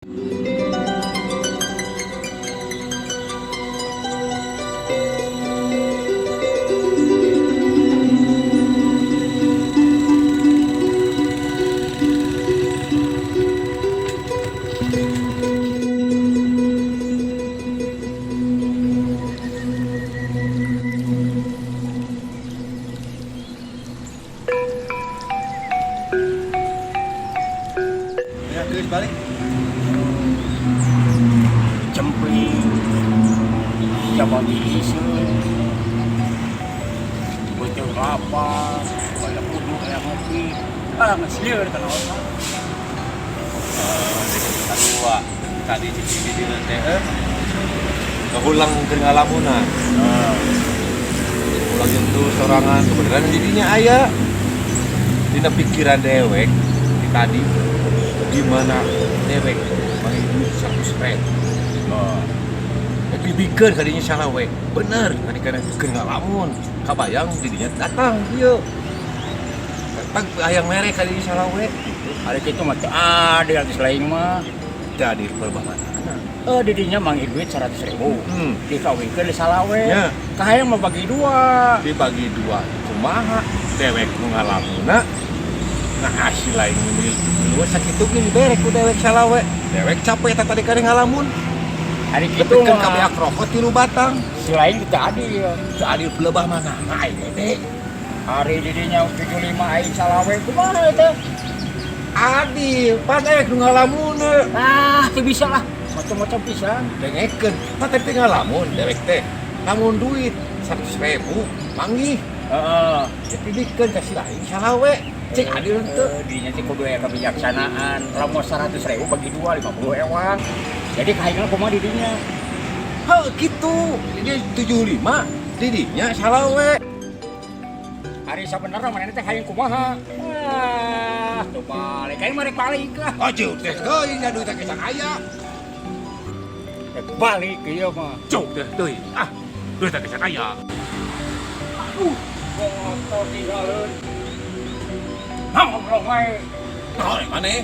Ya, geus balik. Cempli jabagi iseun beuteung lapar, banyak kudu aya ngopi, ah geus lieur kana otak. Kedua, tadi cicing di dieu teh ngahulang keur ngalamunna. Ulang nyentuh sorangan kebenaran jadinya aya dina pikiran dewek di tadi di mana dewek manggih duit 100 ribu. Oh. Tapi bikeun kadinya salah we. Bener, tadi kana keur ngalamun. Kabayang didinya datang ieu. Datang hayang mere kadinya salah we gitu. Hari kitu mah teu adil geus lain mah. Jadi perbahasan. Eh, didinya manggih duit 100 ribu. Dikawinkeun di salawe. Ya. Kahayang mah bagi dua. Dibagi dua kumaha? Dewek nu ngalamunna. Nah, hasil lain nu sakitu ge dibere ku dewek salawe. Dewek capek eta tadi kade ngalamun. Hari kitu Tepikeun mah ka beak rokok tilu batang. Si lain teu adil. Teu adil pelebah mana? Nah, aing gede. Hari didinya 75 aing salawe kumaha eta? Adil, pan dewek nu ngalamunna. Ah, teu bisa lah. Macam-macam pisan. Dengekeun, pan tadi teh ngalamun dewek teh. Lamun duit 100 ribu manggih. Heeh. Jadi bikeun ka si lain salawe. Cek adil teu? Eh, didinya teh kudu aya kebijaksanaan. Lamun 100 ribu bagi dua 50 ewang. Jadi kahayangna kumaha didinya? Heuh, kitu. Jadi 75 didinya salawe. Hari sabenerna manehna teh hayang kumaha? Ah, tuh balik. Aing mah rek balik lah. Oh, jeung teh teuing da duit teh can aya. Rek balik ieu mah. Cuk teh teuing. Ah, duit teh can aya. Aduh, motor tinggalin. Nah, ngobrol wae. Nah, maneh?